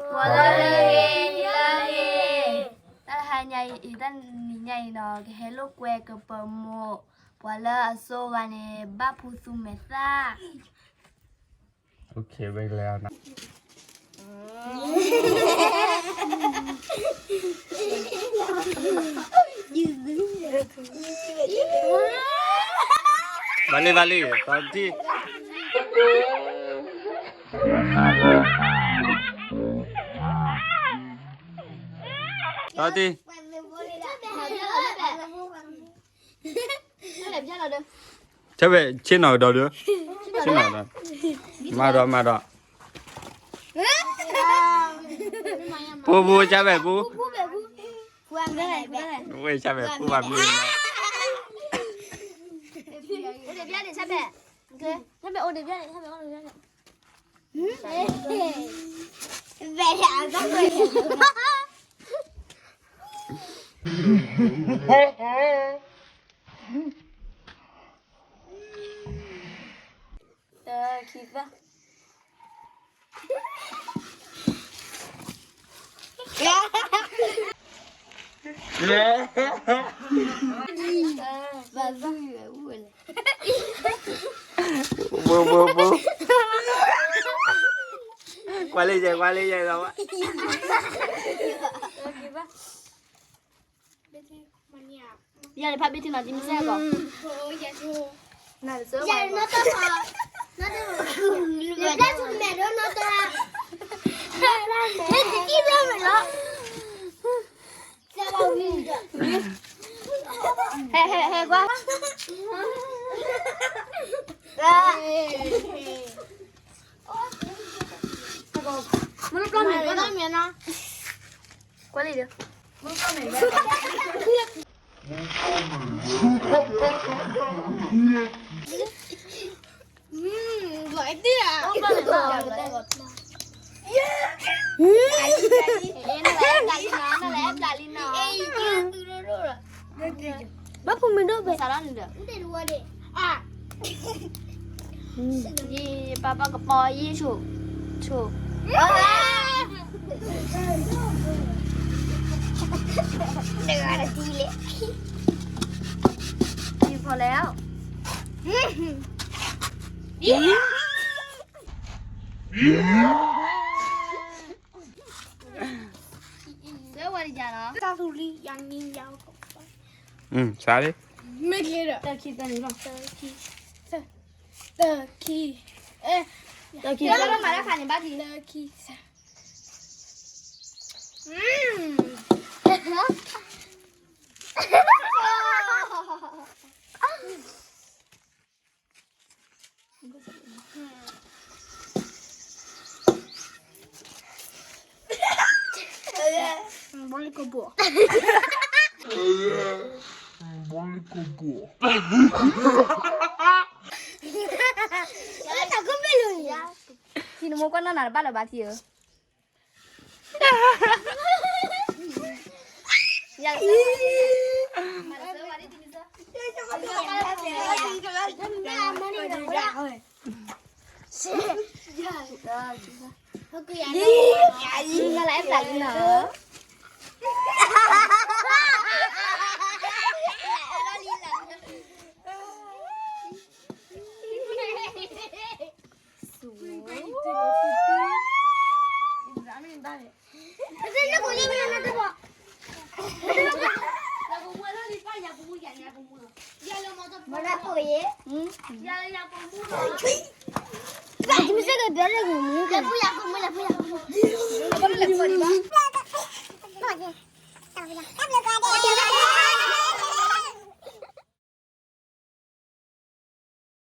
ပှၤလၢအဂ့ၤ နံၤလၢအဂ့ၤ, တၢ်တဟါညါအံၤ တၢ်နံၤညါအံၤနီၤ ကဟဲလိာ်ကွဲကပၢၤမိၢ် ပှၤလၢအစိၤဂၤန့ၣ် ဘၣ်ဖူသူမဲာ်သၣ်. ဘၣ်လံ ဘၣ်လံ သီတံၢ် သီတံၢ် ဆၢဝဲ ဆ့ၣ်နီၤကဒီးဒီး, ဆ့ၣ်နီၤကဒီး, မၤဒီး မၤဒီး, ပူ ပူ ဆၢဝဲ ပူ, ဝဲဆၢဝဲ ပူ ဘၣ်မနုၤလီၤ. တၢ ခံ သၢ. ဘိ ဘိ ဘိ, ကွၢ်လၢယဲ ကွၢ်လၢယဲ ယၤန့ၣ် ဖးဘ့ၣ်ထံနီၤ တမံၤစဲကီး, နီၤတစၢကီး, နီၤတစၢကီး, နီၤတစၢကီး, နီၤတစၢကီး, နီၤတစၢကီး, ဟဲ ဟဲ ဟဲ ကွၢ်, ကွၢ်လံဒီး ဘၣ်ဖိမ့ၢ်ဒိၣ်ပဲ ယပၢ်ပၢ်ကပီၤယ့ၣ်ဆိ, ဆိ, တဂၤတထံၣ်လဲၣ်, ယဖီလဲၣ်, ဝဲဒ်ယၤလီၤ, တၢ်သူလံ ယၤနံၤယၤ, စးလံ, မ့ၢ်ကျဲဒီး တၢ်ခံ တၢ်ခံ, တၢ်ခံ, တၢ်ခံ, တၢ်ခံ, တၢ်ခံ, တၢ်ခံ, ဘီလီကဘီ, ဘီလီကဘီ, ထံနမိၢ်ကွၢ်နီၢ်နၤတဘၣ်လၢၤဘၣ်ထံဧၢ,